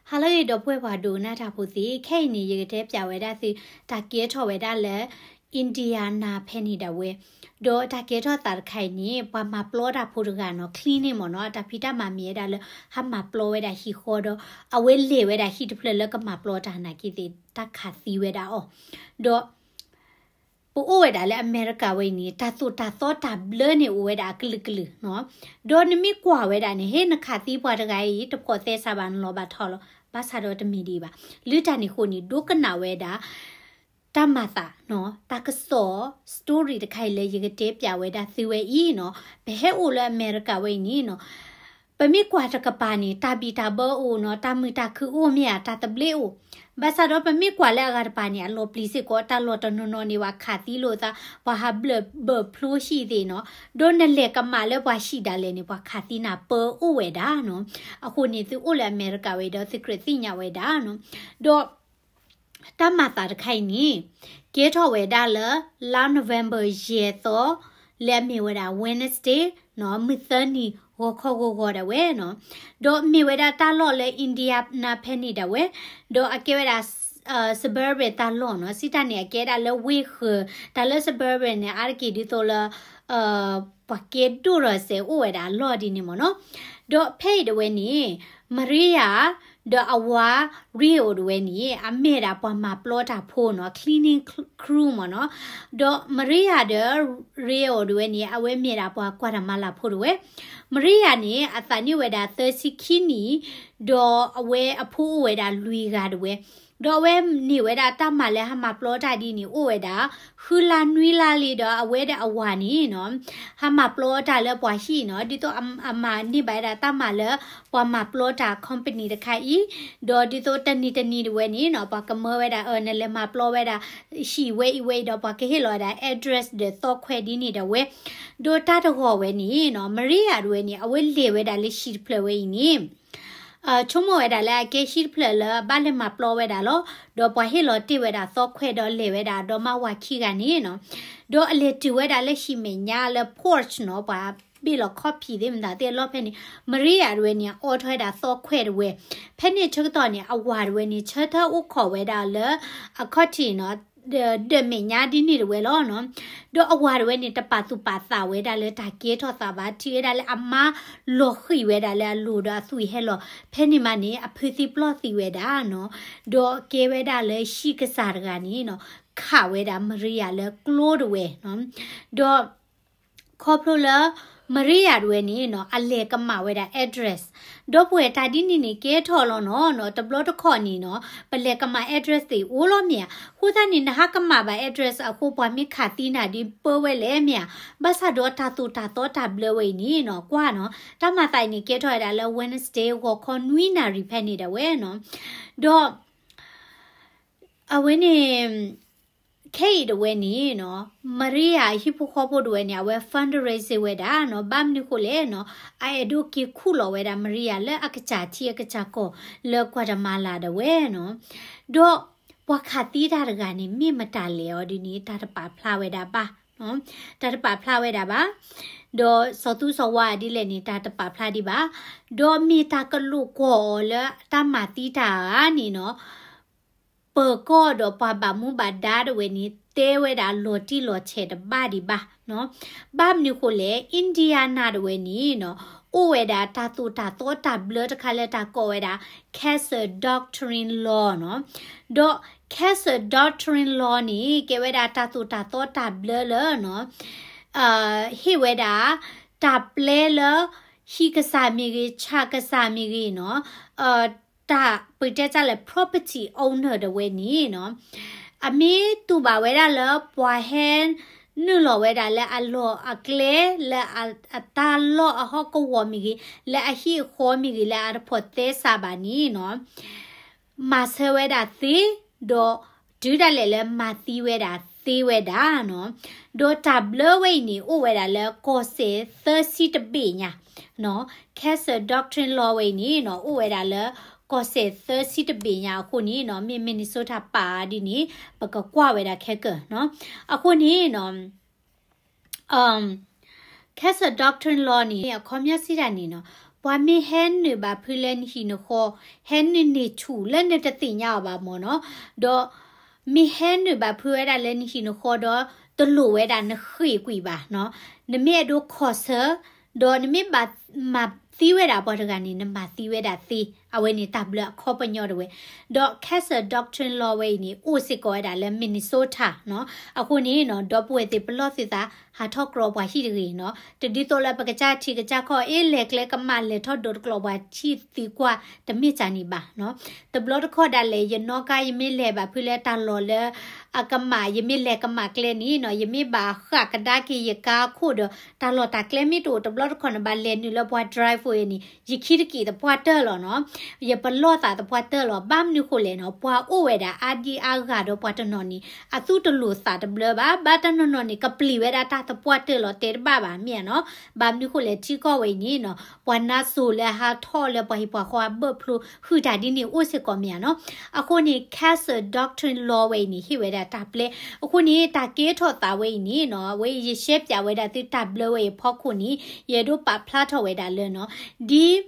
ဟါလၢအဂ့ၤ ဒီပုၢ်ဝဲၢ်ပှၤဒိကနၣ်တၢ်ဖိသ့ၣ်, ခဲအံၤန့ၣ် ယကတဲပၠးဝဲဒၣ်သု တၢ်ကဲထီၣ်ဝဲဒၣ်လၢ Indiana ဖဲန့ၣ်ဒၣ်ဝဲ, ဒီးတၢ်ကဲထီၣ်သးတခါအံၤန့ၣ် ပှၤမၤပျီတၢ်ဖိတဂၤနီၤ cleaning မ့ၢ်နီၤ, တၢ်ဖံးတၢ်မၤမ့ၢ်ဝဲဒၣ်လၢ ဟးမၤပျီဝဲဒၣ်ဟံၣ်ဃီဒီး အဝဲလဲၤဝဲဒၣ်ဟံၣ်တဖျၢၣ်လၢကမၤပျီတၢ်နာ်က့သ့ၣ် တၢ်ခးသံဝဲဒၣ်အီၤ, ဒီး ပအိၣ်ဝဲဒၣ်လၢအမဲရကၤဝဲအံၤန့ၣ် တၢ်သိၣ်တၢ်သီတၢ်ဘျၢန့ၣ်အိၣ်ဝဲဒၣ်အကလုာ်ကလုာ်နီၤ, ဒီးနမ့ၢ်ကွၢ်ဝဲဒၣ်န့ၣ် ဟ့ နခးသံပှၤတဂၤအံၤ တဖိးသဲစးဘၣ် နလီၤဘၣ်ထီၣ်လီၤ, ဘၣ်ဆၣ်ဒီးတမ့ၢ်ဒ်အံၤဘၣ်, လၢတၢ်န့ၣ်အဃိန့ၣ် ဒိကနၣ်ဝဲဒၣ် တၢ်မၤသးနီၤ, တၢ်ကစီၣ် story တခါအံၤလၢယကတဲပၠးဝဲဒၣ်သုဝဲအံၤနီၤ, ပဟဲအိၣ်လၢအမဲရကၤဝဲအံၤန့ၣ်နီၤ ပမ့ၢ်ကွၢ်တကပၤန့ၣ် တၢ်ဘံၣ်တၢ်ဘၢအိၣ်နီၤ, တၢ်မုာ်တၢ်ခုၣ်အိၣ်မ့ၢ်ဧါ, တၢ်သဘျ့အိၣ်, ဘၣ်ဆၣ်ဒီးပမ့ၢ်ကွၢ်လၢအဂၤတပၤန့ၣ် အလီၤပျံၤစ့ၢ်ကီး, တၢ်လီၢ်တနီၤနီၤန့ၣ် ပှၤခးသံလိာ်သး, ပှၤဟးဘျၢၣ်ဘၢၣ်ဖျိဟံၣ်သ့ၣ်နီၤ, ဒီးနလဲၤကမၣ်လၢပှၤဟံၣ်ဒၣ်လဲာ်န့ၣ် ပှၤခးသံနၤပၢအိၣ်ဝဲဒၣ်နီၤ, အဃိန့ၣ် သုအိၣ်လၢအမဲရကၤဝဲဒီး သုကြၢးသ့ၣ်ညါဝဲဒၣ်နီၤ, ဒီး တၢ်မၤသးတခါအံၤန့ၣ် ကဲထီၣ်ဝဲဒၣ်လၢ လါ November ယဲၢ်သီ လၢအမ့ၢ်ဝဲဒၣ် Wednesday နီၤ, မုၢ်သၢနံၤ ဂီၤခီဂီၤဂီၤဒၣ်ဝဲနီၤ, ဒီးမ့ၢ်ဝဲဒၣ်တၢ်လီၢ်လၢ Indiana ဖဲန့ၣ်ဒၣ်ဝဲ, ဒီးအကဲဝဲဒၣ် suburban တၢ်လီၢ်နီၤ, စံးတၢ်န့ၣ် အကဲဒၣ်လၢဝ့ၢ်ဃၢၤ, တၢ်လၢ suburban န့ၣ် အါတက့ၢ်ဒ်သိးလၢ ပှၤကဲဒိၣ်ထီၣ်စဲးအိၣ်ဝဲဒၣ်အလီၢ်ဒ်န့ၣ်မ့ၢ်နီၤ, ဒီးဖဲအံၤဒၣ်ဝဲန့ၣ် Maria ဒီးအဝၤ Rio ဒၣ်ဝဲန့ၣ် အမ့ၢ်ဒၣ်ပှၤမၤပျီတၢ်ဖိနီၤ, cleaning crew မ့ၢ်နီၤ, ဒီး Maria ဒီး Rio ဒၣ်ဝဲန့ၣ် အဝဲမ့ၢ်ဒၣ်ပှၤကွၢ်တၢ်မၤလၤဖိဒၣ်ဝဲ, Maria န့ၣ် အသးန့ၢ်ဝဲဒၣ်သၢဆံခံနံၣ်, ဒီးအဝဲအဖိအိၣ်ဝဲဒၣ်လွံၢ်ဂၤဒၣ်ဝဲ, ဒီးအဝဲန့ၢ်ဝဲဒၣ်တၢ်မၤလၢဟးမၤပျီတၢ်ဒ်န့ၣ် အိၣ်ဝဲဒၣ် ဃုလါနွံလါလံဒီး အဝဲဒီးအဝၤန့ၣ်နီၤ ဟးမၤပျီတၢ်လၢပှၤဟံၣ်နီၤ, ဒ်သိးအမၤန့ၢ်ဘၣ်ဝဲဒၣ်တၢ်မၤလၢ ပှၤမၤပျီတၢ် company တခါအံၤ, ဒီးဒ်သိးတနံၤတနံၤဒၣ်ဝဲန့ၣ်နီၤ ပှၤကမၢဝဲဒၣ် အၢ နလဲၤမၤပျီဝဲဒၣ် ဟံၣ်ဝဲအံၤဝဲအံၤဒီး ပှၤကဟ့ၣ်လီၤဝဲဒၣ် address ဒီးသီခွဲးဒ်န့ၣ်ဒၣ်ဝဲ, ဒီးတၢ်တဂီၤဝဲန့ၣ်နီၤ Maria ဒၣ်ဝဲန့ၣ် အဝဲလဲၤဝဲဒၣ်လၢဟံၣ်တဖျၢၣ်ဝဲအံၤန့ၣ် ဆိကမိၣ်ဝဲဒၣ်လၢအကဲဟံၣ်တဖျၢၣ်လၢအဘၣ်လဲၤမၤပျီဝဲဒၣ်လီၤ, ဒီးပှၤဟ့ၣ်လီၤတ့ၢ်ဝဲဒၣ်သီခွဲးဒီးလဲၤဝဲဒၣ်ဒီမါဝၤခံဂၤန့ၣ်နီၤ, ဒီးအလဲၤတုၤဝဲဒၣ်လၢဟံၣ်မဲာ်ညါလၢ porch နီၤ, ပှၤဘ့ၣ်လီၤခီၣ်ဖံးသ့ၣ်မတၤသ့ၣ်အလီၢ်ဖဲန့ၣ်, Maria ဒၣ်ဝဲန့ၣ် အအိးထီၣ်ဝဲဒၣ်သီခွဲးဒၣ်ဝဲ, ဖဲန့ၣ်ဆၢကတီၢ်န့ၣ် အဝၤဒၣ်ဝဲန့ၣ် ဆၢထၢၣ်အိၣ်ခိးဝဲဒၣ်လၢ အခီၣ်ထံးနီၤ ဒီးမဲာ်ညါဒ်န့ၣ်ဒၣ်ဝဲလီၤနီၤ, ဒီးအဝၤဒၣ်ဝဲန့ၣ်တပာ်သူၣ်ပာ်သးဝဲဒၣ်လၢတၢ်ကဲထီၣ်သးဘၣ်, ထံၣ်ဝဲဒၣ်လၢအမါလီၤဃံၤဝဲဒၣ်လၢအလိၤဒီးအသွံၣ်ဟဲလီၤ, ဖဲန့ၣ်မးန့ၣ် အဖုသံပျီၢ်သံဝဲဒၣ်နီၤ, ဒီးကဲဝဲဒၣ်လၢဟံၣ်ကစၢ်တဂၤန့ၣ်နီၤ ခးဝဲဒၣ် Maria လၢကျိဒၣ်ဝဲနီၤ, ဒီး ခီဖျိလၢ Maria ဒၣ်ဝဲန့ၣ်နီၤ အလဲၤကမၣ်ဝဲဒၣ် address, ဒီပုၢ်ဝဲၢ်တၢ်ဒ်န့ၣ်န့ၣ် ကဲထီၣ်လီၤနီၤနီၤ, တဘျီတခီၣ်န့ၣ်နီၤ ပလဲၤကမၣ် address သ့ၣ်အိၣ်လီၤမ့ၢ်ဧါ, အဃိသတးန့ၣ် နဟးကမၣ်ဘၣ် address အဃိ ပှၤမ့ၢ်ခးသံနၤဒ်ပၢဝဲလဲၣ်မ့ၢ်ဧါ, ဘၣ်ဆၣ်ဒီးတၢ်သိၣ်တၢ်သီတၢ်ဘျၢဝဲအံၤန့ၣ်နီၤ ကွၢ်နီၤ တၢ်မၤသးအံၤန့ၣ် ကဲထီၣ်ဝဲဒၣ်လၢ Wednesday ဂီၤခီနွံနၣ်ရံၣ်ဖဲန့ၣ်ဒၣ်ဝဲနီၤ, ဒီး အဝဲန့ၣ် ခဲအံၤဒၣ်ဝဲန့ၣ်နီၤ Maria ဟံၣ်ဖိဃီဖိဒၣ်ဝဲန့ၣ် အဝဲ fundraising ဝဲဒၣ်နီၤ, ဘၣ်မနုၤဃိလဲၣ်နီၤ အအဲၣ်ဒိးက့ၤခူၣ်လီၤဝဲဒၣ် Maria လၢအကစၢ်ထံအကစၢ်ကီၢ် လၢ Guatemala ဒၣ်ဝဲနီၤ, ဒီးပှၤခးသံတၢ်တဂၤန့ၣ် မ့ၢ်မတၤလဲၣ်အီၤဒ်န့ၣ် တၢ်တပာ်ဖျါဝဲဒၣ်ဘၣ်, တၢ်တပာ်ဖျါဝဲဒၣ်ဘၣ်, ဒီးစီၤသူစီၤဝါဒ်လဲၣ်န့ၣ် တၢ်တပာ်ဖျါဒံးဘၣ်, ဒီးမ့ၢ်တၢ်ကလိာ်ကွီၢ်အီၤလၢတၢ်မၤသံတၢ်ဧါန့ၣ်နီၤ ပၢၤကီၢ်ဒီးပှၤဘၣ်မူဘၣ်ဒါဒၣ်ဝဲန့ၣ် တဲဝဲဒၣ်လီၤတံၢ်လီၤဆဲးတဘၣ်ဒံးဘၣ်နီၤ, ဘၣ်မနုၤဃိလဲၣ် Indiana ဒၣ်ဝဲန့ၣ်နီၤ အိၣ်ဝဲဒၣ်တၢ်သိၣ်တၢ်သီတၢ်ဘျၢတခါလၢတၢ်ကိးဝဲဒၣ် Castle Doctrine Law နီၤ, ဒီး Castle Doctrine Law န့ၣ် ကဲဝဲဒၣ်တၢ်သိၣ်တၢ်သီတၢ်ဘျၢလၢနီၤ ဟ့ၣ်ဝဲဒၣ် တၢ်ပျဲလၢ ဟံၣ်ကစၢ်မ့ၢ်ဂ့ၤ ဆၣ်ကစၢ်မ့ၢ်ဂ့ၤနီၤ တၢ်ပတဲတၢ်လၢ property owner ဒၣ်ဝဲန့ၣ်နီၤ အမ့ၢ်တူၢ်ဘၣ်ဝဲဒၣ်လၢ ပှၤဟဲနုာ်လီၤဝဲဒၣ်လၢအလီၢ်အကျဲ လၢအတၢ်လီၢ်အဟီၣ်ကဝီၤမ့ၢ်ဂ့ၤ လၢအဟံၣ်အဃီမ့ၢ်ဂ့ၤ လၢအတဖိးသဲစးဘၣ်န့ၣ်နီၤ မၤဆၢဝဲဒၣ်သ့, ဒီးတုၤဒၣ်လဲာ်လၢမၤသံဝဲဒၣ်သ့ဝဲဒၣ်နီၤ, ဒီးတၢ်ဘျၢဝဲအံၤန့ၣ် အိၣ်ဝဲဒၣ်လၢကီၢ်စဲၣ်သၢဆံတဘ့ၣ်ညါနီၤ, Castle Doctrine Law ဝဲအံၤန့ၣ်နီၤ အိၣ်ဝဲဒၣ်လၢကီၢ်စဲၣ်သၢဆံတဘ့ၣ်ညါအဃိန့ၣ်နီၤ မ့ၢ် Minnesota ပာ်ဒ်န့ၣ် ပကကွၢ်ဝဲဒၣ်ခဲကၢၢ်နီၤ, အဃိန့ၣ်နီၤ Castle Doctrine Law န့ၣ် အခီပညီစံးတၢ်န့ၣ်နီၤ ပှၤမ့ၢ်ဟဲနုာ်ဘၣ်ဖုလၢနဟံၣ်နဃီ, ဟဲနုာ်န့ၢ်ဆူၣ်လၢနတသ့ၣ်ညါအီၤဘၣ်မ့ၢ်နီၤ, ဒီး မ့ၢ်ဟဲနုာ်ဘၣ်ဖုဝဲဒၣ်လၢနဟံၣ်နဃီဒီး တလိၣ်ဝဲဒၣ်နဃ့ၢ်ကွံာ်ဘၣ်နီၤ, နမ့ၢ်အဲၣ်ဒိးခီၣ်ဆၢ, ဒီးနမ့ၢ်ဘၣ်မၤသံဝဲဒၣ်ပှၤတဂၤန့ၣ် နမၤသံဝဲဒၣ်သ့, အဝဲန့ၣ်တၢ်ဘျၢအခီပညီတဝဲ, ဒီး Cass Doctrine Law ဝဲအံၤန့ၣ် အိၣ်စ့ၢ်ကီးဝဲဒၣ်လၢ Minnesota နီၤ, အဃိန့ၣ်နီၤ ဒီပုၢ်ဝဲၢ်သ့ၣ်ပလီၢ်သုသး ဟးထီၣ်ကြီပှၤဟံၣ်တဂ့ၤနီၤ, တဒ်သိးလၢပကစၢ်ထံကစၢ်ကီၢ် အ့ၣ်လဲၤကျဲကမၣ်လဲၤထီၣ်ဒိးတကျိးပှၤထံၣ်သံကွၢ်တမ့ၢ်ကန့ၣ်ဘၣ်နီၤ, တဘျီတခီၣ်ဒၣ်လဲာ် ယနီၣ်ကါယမ့ၢ်လဲၤဘၣ်ဖုလၢတၢ်လီၢ်လၢ အကမၣ် ယမ့ၢ်လဲၤကမၣ်ကျဲန့ၣ်နီၤ ယမ့ၢ်ဘၣ်ဃၣ်ကဒါက့ၤယကါခိၣ်ဒီး တၢ်လီၢ်တၢ်ကျဲမ့ၢ်တအိၣ်တဘျီတခီၣ်န့ၣ် ဘၣ်လဲၤနုာ်လၢပှၤ driveway န့ၣ် ယခံတက့ၢ်သပှၢ်တၢၢ်လီၤနီၤ, ယပလီၢ်သးသပှၢ်တၢၢ်လီၤ, ဘၣ်မနုၤဃိလဲၣ်နီၤ ပှၤအိၣ်ဝဲဒၣ်အါဒံအါဂၤဒီးပှၤတနီၤန့ၣ် အသူတလိၣ်သးတဘျၢဘၣ်, ဘၣ်တနီၤနီၤန့ၣ် ကပျံၤဝဲဒၣ်တၢ်သပှၢ်တၢၢ်လီၤတဲာ်တဘၣ်ဘၣ် မ့ၢ်ဧါနီၤ, ဘၣ်မနုၤဃိလဲၣ်ထံကီၢ်ဝဲအံၤန့ၣ်နီၤ ပှၤနါစိၤလၢဟးထီၣ်လၢပှၤဟံၣ်ပှၤဃီအဘၢၣ်ဖျိ ဃုာ်တၢ်ဒ်န့ၣ်အိၣ်စ့ၢ်ကီး မ့ၢ်ဧါနီၤ, အဃိန့ၣ် Cass Doctrine Law ဝဲအံၤန့ၣ် ဟ့ၣ်ဝဲဒၣ်တၢ်ပျဲ, အဃိန့ၣ် တၢ်ကဲထီၣ်သးဝဲအံၤန့ၣ်နီၤ အဝဲယရှဲပၠးဝဲဒၣ်သုတၢ်ဘျၢဝဲအံၤအဖီခိၣ်န့ၣ် ယအဲၣ်ဒိးပာ်ဖျါထီၣ်ဝဲဒၣ်လၢနီၤ ဒ်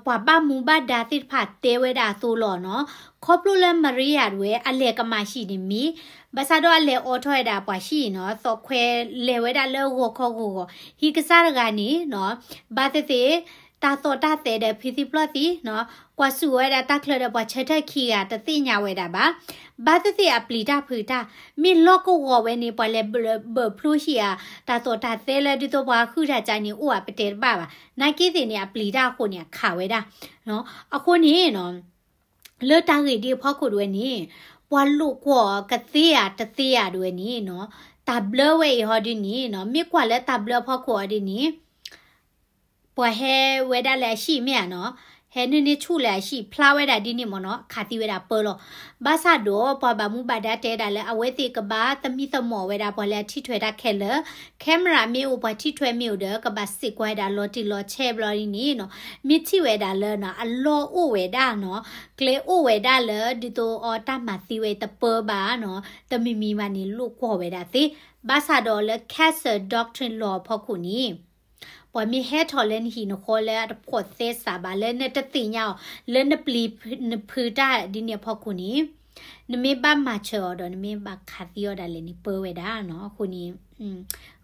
ပှၤဘၣ်မူဘၣ်ဒါသ့ၣ်တဖၣ်တဲဝဲဒၣ်အသိးလီၤနီၤ, ခီဖျိလၢ Maria တဝဲ အလဲၤကမၣ်ဟံၣ်န့ၣ်မ့ၢ်, ဘၣ်ဆၣ်ဒီးအလဲၤအိးထီၣ်ဝဲဒၣ်ပှၤဟံၣ်နီၤ, သီၣ်ခွဲလဲၤဝဲဒၣ်လၢဂီၤခီဂီၤဂီၤ, ဟံၣ်ကစၢ်တဂၤန့ၣ်နီၤ, ဘၣ်သ့ၣ်သ့ၣ် တၢ်သီၣ်တၢ်သဲဒီးဖံးသံပျီၢ်သံနီၤ, ကွၢ်ဆူၣ်ဝဲဒၣ်တၢ်ချၢဒီးပှၤဆၢထၢၣ်ခံဂၤတသ့ၣ်ညါဝဲဒၣ်ဘၣ်, ဘၣ်သ့ၣ်သ့ၣ်အပျံၤတၢ်ဖုးတၢ်, မ့ၢ်လီၢ်ကဝီၤဝဲန့ၣ် ပှၤလဲၤဘၢၣ်ဖျိဟံၣ်ဧါ, တၢ်သီၣ်တၢ်သဲလၢဒ်သိးပှၤဃုာ်တၢ်ကါန့ၣ် အိၣ်ဧါပတဲတဘၣ်ဘၣ်, နာ်က့သ့ၣ်န့ၣ် အပျံၤတၢ်အဃိန့ၣ် အခးဝဲဒၣ်, အဃိန့ၣ်နီၤ လၢတၢ်ဂ့ၢ်ဒ်အဖီခိၣ်တဝဲန့ၣ် ပှၤလိာ်ကွီၢ်ကသ့ဧါတသ့ဧါတဝဲန့ၣ်နီၤ, တၢ်ဘျၢဝဲအံၤဟီဒ်န့ၣ်နီၤ, မ့ၢ်ကွၢ်လၢတၢ်ဘျၢအဖီခိၣ်အီၤဒ်န့ၣ် ပှၤဟဲဝဲဒၣ်လၢအဟံၣ်မ့ၢ်ဧါနီၤ, ဟဲနုာ်န့ၢ်ဆူၣ်လၢအဟံၣ် ဖျါဝဲဒၣ်ဒ်န့ၣ်မ့ၢ်နီၤ, ခးသံဝဲဒၣ်ပၢလီၤ. ဘၣ်ဆၣ်ဒီး ပှၤဘၣ်မူဘၣ်ဒါတဲဒၣ်လၢ အဝဲသ့ၣ်ကဘၣ်သမံသမိးဝဲဒၣ်ပှၤလၢအထံၣ်ထွဲတၢ်ခဲလၢာ်, camera မ့ၢ်အိၣ် ပှၤထံၣ်ထွဲမ့ၢ်အိၣ်ဒီး ကဘၣ်စံးကွၢ်ဝဲဒၣ်လီၤတံၢ်လီၤဆဲးဘျီဒ်န့ၣ်နီၤ, မ့ၢ်ထံၣ်ဝဲဒၣ်လၢနီၤ အလီၢ်အိၣ်ဝဲဒၣ်နီၤ, ကျဲအိၣ်ဝဲဒၣ်လၢ ဒ်သိးအီၤတၢ်မၤသံဝဲတပၢဘၣ်နီၤ, တမံၤမံၤမးန့ၣ် လိာ်ကွီၢ်ဝဲဒၣ်သ့. ဘၣ်ဆၣ်ဒီးလၢ Cass Doctrine Law အဖီခိၣ်န့ၣ် ပှၤမ့ၢ်ဟဲထီၣ်လၢနဟံၣ်နဃီလၢအတဖိးသဲစးဘၣ် လၢနတသ့ၣ်ညါအီၤ လၢနပျံၤနဖုးတၢ်ဒ်န့ၣ်အဖီခိၣ်န့ၣ် နမ့ၢ်ဘၣ်မၤစၢၤအီၤဒီး နမ့ၢ်ဘၣ်ခးသံအီၤဒၣ်လဲာ်န့ၣ် ပၢဝဲဒၣ်နီၤ. အဃိန့ၣ်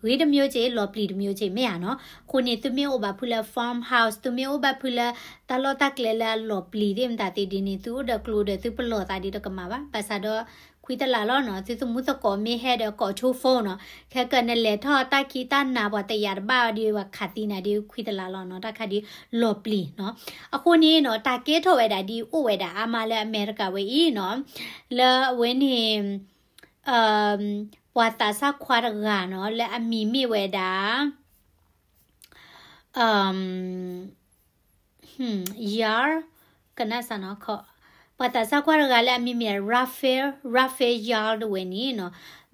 ဂ့ၤတမျိုးက့ၤ လီၤပျံၤတမျိုးက့ၤ မ့ၢ်ဧါနီၤ. အဃိန့ၣ် သုမ့ၢ်အိၣ်ဘၣ်ဖုလၢ farmhouse သုမ့ၢ်အိၣ်ဘၣ်ဖုလၢ တၢ်လီၢ်တၢ်ကျဲလၢအလီၤပျံၤသ့ၣ်မတၤသ့ဒ်န့ၣ် သုအိၣ်ဒီးကျိဒီးသုပလီၢ်သးဒ်တကမၣ်ဘၣ်. ဘၣ်ဆၣ်ဒီး ခွံတလးလီၤနီၤ. သုသမူသကိးမ့ၢ်ဟဲဒီးကိးဆိ phone နီၤ. ခဲကနလဲၤထီၣ်တၢ်ခံးတၢ်နၤပှၤတယာ်တဘၣ်ဒီး ပှၤခးသံနၤဒ်ခွံတလးလီၤနီၤ. တၢ်ခါဒ်လီၤပျံၤနီၤ. အဃိန့ၣ်နီၤ တၢ်ကဲထီၣ်ဝဲဒၣ်ဒ်အိၣ်ဝဲဒၣ်အါမးလၢအမဲရကၤဝဲအံၤနီၤ. လၢအဝဲန့ၣ် ပှၤသးစၢ်ခွါတဂၤနီၤ လၢအမံၤမ့ၢ်ဝဲဒၣ် Yair ကနၣ်စ့ၢ်နီၤ, ပှၤသးစၢ်ခွါတဂၤလၢအမံၤမ့ၢ် Rafael, Rafael Yair တဝဲန့ၣ်နီၤ,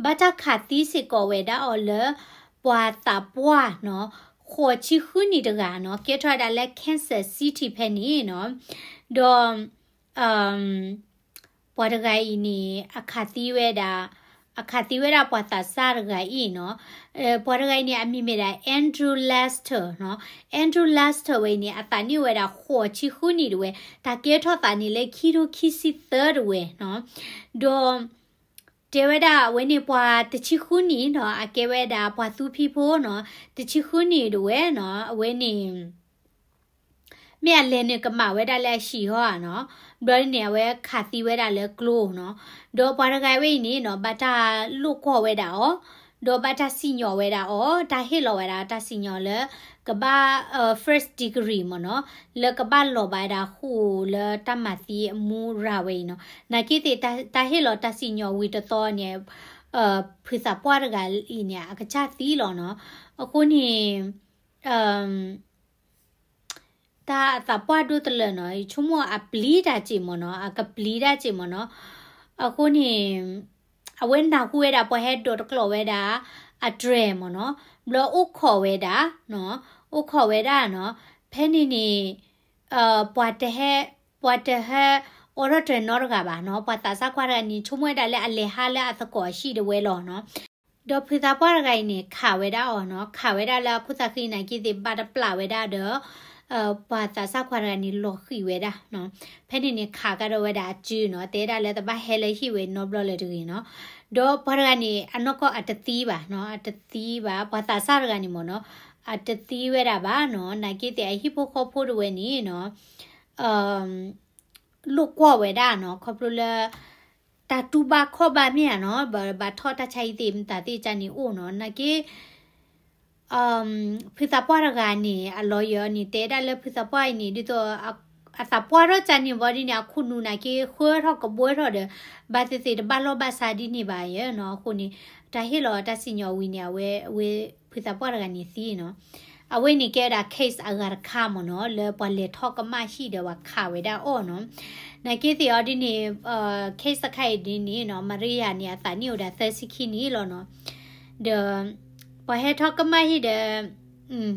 ဘၣ်တၢ်ခးသံစ့ၢ်ကီးဝဲဒၣ်အီၤလၢ ပှၤသးပှၢ်နီၤ, ဃိးဆံဃုနံၣ်တဂၤနီၤ, ကဲထီၣ်ဝဲဒၣ်လၢ Kansas City ဖဲန့ၣ်နီၤ, ဒီး ပှၤတဂၤအံၤန့ၣ် အခးသံဝဲဒၣ်, အခးသံဝဲဒၣ်ပှၤသးစၢ်တဂၤအံၤနီၤ, ပှၤတဂၤအံၤန့ၣ် အမံၤမ့ၢ်ဒၣ် Andrew Lester နီၤ, Andrew Lester ဝဲအံၤန့ၣ် အသးနံၣ်အိၣ်ဝဲဒၣ်ဃိးဆံဃုနံၣ်တဝဲ, တၢ်ကဲထီၣ်သးန့ၣ်လၢခံထိခံဆံသၢတဝဲနီၤ, ဒီး တဲဝဲဒၣ်အဝဲန့ၣ်ပှၤတဆံဃုနံၣ်နီၤ, အကဲဝဲဒၣ်ပှၤသူဖံးဖိနီၤ, တဆံဃုနံၣ်တဝဲနီၤ, အဝဲန့ၣ် မ့ၢ်အလဲၤနုာ်ကမၣ်ဝဲဒၣ်လၢအဟံၣ်ဟီဧါနီၤ, ဘျီန့ၣ် အဝဲခးသံဝဲဒၣ်လၢကျိနီၤ, ဒီးပှၤတဂၤဝဲအံၤန့ၣ်နီၤ ဘၣ်တၢ်လိာ်ကွီၢ်ဝဲဒၣ်အီၤ, ဒီးဘၣ်တၢ်စံၣ်ညီၣ်ဝဲဒၣ်အီၤ, တၢ်ဟ့ၣ်လီၤဝဲဒၣ်တၢ်စံၣ်ညီၣ်လၢ ကဘၣ် first degree မ့ၢ်နီၤ, လၢကဘၣ်လီၤဘၣ်ဝဲဒၣ်ဃိာ်လၢတၢ်မၤသံအမူရၤဝဲအံၤနီၤ, နာ်က့သ့ၣ် တၢ်ဟ့ၣ်လီၤတၢ်စံၣ်ညီၣ်ဝံၤတသီန့ၣ် ဖုသးပှၢ်တဂၤအံၤန့ၣ် အကစၢ်သံလီၤနီၤ, အဃိန့ၣ် တၢ်အသးပှၢ်ဒိၣ်တလၢာ်နီၤ, ယဆိကမိၣ်အပျံၤတၢ်စ့ၢ်မ့ၢ်နီၤ, အကပျံၤတၢ်စ့ၢ်မ့ၢ်နီၤ, အဃိန့ၣ် အဝဲနၢ်ဟူဝဲဒၣ်ပှၤဟဲဒိးတကျိးဝဲဒၣ် အတြဲၤမ့ၢ်နီၤ, ဘျီအိၣ်ခိးဝဲဒၣ်, အိၣ်ခိးဝဲဒၣ်နီၤ, ဖဲန့ၣ်န့ၣ် ပှၤတဟဲ ပှၤတဟဲ အိးထီၣ်တြဲၤနီတဂၤဘၣ်နီၤ, ပှၤသးစၢ်ကွၢ်တဂၤန့ၣ် ဆိကမိၣ်ဝဲဒၣ်လၢအလဲၤဟးလၢအသကိးအဟံၣ်တဝဲလီၤနီၤ, ဒီးဖုသးပှၢ်တဂၤအံၤန့ၣ် ခးဝဲဒၣ်အီၤနီၤ, ခးဝဲဒၣ်လၢအခိၣ်သးဃံနာ်က့သ့ၣ် ဘၣ်တပျၢ်ဝဲဒၣ်ဒီး ပှၤသးစၢ်ခွါတဂၤန့ၣ် လီၤဃံၤဝဲဒၣ်နီၤ. ဖဲန့ၣ်န့ၣ် ခးကဒီးဝဲဒၣ်အစုနီၤ, တဲဒၣ်လၢတဘၣ်ဟဲလၢဟံၣ်ဝဲနီတဘျီလၢၤတဂ့ၤနီၤ. ဒီးပှၤတဂၤန့ၣ် အနီၢ်ကီၢ်အတသံဘၣ်နီၤ, အတသံဘၣ်, ပှၤသးစၢ်တဂၤန့ၣ်မ့ၢ်နီၤ, အတသံဝဲဒၣ်ဘၣ်နီၤ. နာ်က့သ့ၣ်အဟံၣ်ဖိဃီဖိတဝဲန့ၣ်နီၤ လိာ်ကွီၢ်ဝဲဒၣ်နီၤ, ခီဖျိလၢ တၢ်တူၢ်ဘၣ်ခီၣ်ဘၣ်မ့ၢ်ဧါနီၤ, ဘၣ် ဘၣ်ထီၣ်တၢ်ဆါဟံၣ်သ့ၣ်မတၤသ့ၣ်ကန့ၣ်အိၣ်နီၤ. နာ်က့ ဖုသးပှၢ်တဂၤန့ၣ် အ lawyer န့ၣ် တဲဒၣ်လၢဖုသးပှၢ်အံၤန့ၣ် ဒ်သိး အသးပှၢ်ထီၣ်ကန့ၣ်ဘၣ်ဒ်န့ၣ် အခိၣ်နူာ်နာ်က့ ဃၢထီၣ်ကဘှဲထီၣ်ဒီး ဘၣ်သ့ၣ်သ့ၣ်တဘၣ်လီၢ်ဘၣ်စးဒ်န့ၣ်ဘၣ်ယဲနီၤ. အဃိန့ၣ် တၢ်ဟ့ၣ်လီၤတၢ်စံၣ်ညီၣ်ဝံၤန့ၣ် အဝဲ အဝဲဖုသးပှၢ်တဂၤန့ၣ်သံနီၤ. အဝဲန့ၣ်ကဲဝဲဒၣ် case အဂၤတခါမ့ၢ်နီၤ, လၢပှၤလဲၤထီၣ်ကမၣ်ဟံၣ်ဒီးပှၤခးဝဲဒၣ်အီၣ်နီၤ. နာ်က့သ့ၣ်အီၤဒ်န့ၣ် case တခါအံၤဒ်န့ၣ်နီၤ, Maria န့ၣ် အသးနံၣ်အိၣ်ဒၣ်သၢဆံခံနံၣ်လီၤနီၤ. ဒီး ပှၤဟဲထီၣ်ကမၣ်ဟံၣ်ဒီး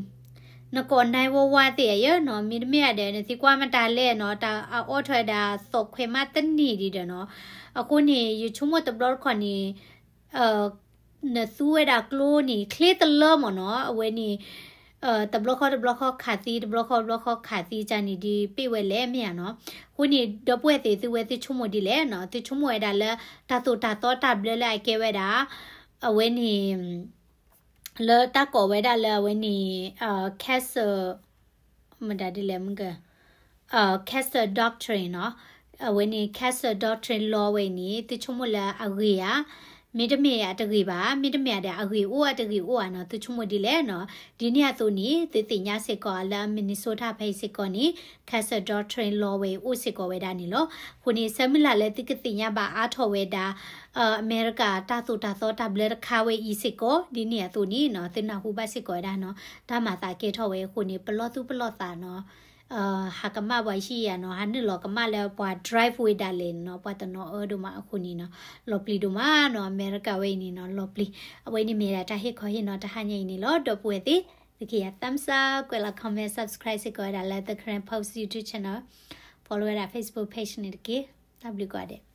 နကိး nine one one သ့ၣ်အယဲနီၤ, မ့တမ့ၢ်ဒီး နသံကွၢ်မတၤလဲၣ်နီၤ, တၢ်အအီၣ်ထီၣ်ဝဲဒၣ်သီၣ်ခွဲးမးတန့ၢ်ဒံးဒီးနီၤ. အဃိန့ၣ် ယဆိကမိၣ်တဘျီတခီၣ်န့ၣ် နသူဝဲဒၣ်ကျိန့ၣ် ချ့တလၢမ့ၢ်နီၤ, အဝဲန့ၣ် တဘျီဃီတဘျီဃီခးသံ, တဘျီဃီတဘျီဃီခးသံကန့ၣ်ဒ်ပ့ၢ်ဝဲလဲၣ်မ့ၢ်ဧါနီၤ. အဃိန့ၣ် ဒီပုၢ်ဝဲၢ်သ့ၣ် သုဝဲသုဆိကမိၣ်ဒ်လဲၣ်နီၤ, သုဆိကမိၣ်ဝဲဒၣ်လၢ တၢ်သိၣ်တၢ်သီတၢ်ဘျၢလၢအကဲဝဲဒၣ် အဝဲန့ၣ် လၢတၢ်ကိးဝဲဒၣ်လၢအဝဲန့ၣ် cancer မတၤဒ်လဲၣ်မ့ၢ်က cancer doctrine နီၤ, အဝဲန့ၣ် cancer doctrine law ဝဲအံၤန့ၣ် သုဆိကမိၣ်လၢအဂ့ၤဧါ, မ့တမ့ၢ်အတဂ့ၤဘၣ်, မ့တမ့ၢ်ဒီးအဂ့ၤအိၣ်အတဂ့ၤအိၣ်ဧါနီၤ, သုဆိကမိၣ်ဒ်လဲၣ်နီၤ. ဒ်န့ၣ်အသိးန့ၣ် သုသ့ၣ်ညါစ့ၢ်ကီးလၢ Minnesota ဖဲအံၤစ့ၢ်ကီးန့ၣ် cancer doctrine law ဝဲအံၤအိၣ်စ့ၢ်ကီးဝဲဒၣ်န့ၣ်လီၤ. အဃိန့ၣ် ဆၢမုၢ်လၢ်လၢသုကသ့ၣ်ညါဘၣ်အါထီၣ်ဝဲဒၣ် အမဲရကၤတၢ်သိၣ်တၢ်သီတၢ်ဘျၢတခါဝဲအံၤစ့ၢ်ကီး ဒ်န့ၣ်အသိးန့ၣ်နီၤ, သုနၢ်ဟူဘၣ်စ့ၢ်ကီးဝဲဒၣ်နီၤ, တၢ်မၤသးကဲထီၣ်ဝဲအဃိန့ၣ် ပလီၢ်သူၣ်ပလီၢ်သးနီၤ, ဟးကမၣ်ပှၤဟံၣ်ဧါနီၤ, ဟးနုာ်လီၤကမၣ်လၢပှၤ drive ဝဲဒၣ်လဲာ်နီၤ, ပှၤတနီၤအၢဒိၣ်မးအဃိန့ၣ်နီၤ, လီၤပျံၤဒိၣ်မးနီၤ, အမဲရကၤဝဲအံၤန့ၣ်နီၤ, လီၤပျံၤ, အဝဲန့ၣ်မ့ၢ်ဒၣ်တၢ်ဟ့ၣ်ခီဟ့ၣ်နီၤတဟါညါအံၤန့ၣ်လီၤ. ဒီပုၢ်ဝဲၢ်သ့ၣ် သုကယၤ thumbs up, ကွဲးလီၤ comment, subscribe စ့ၢ်ကီးဝဲဒၣ်လၢ The Karen Post YouTube channel, follow ဝဲဒၣ် Facebook page န့ၣ်တက့ၢ်. တၢ်ဘျုးကိးဂၤဒဲး.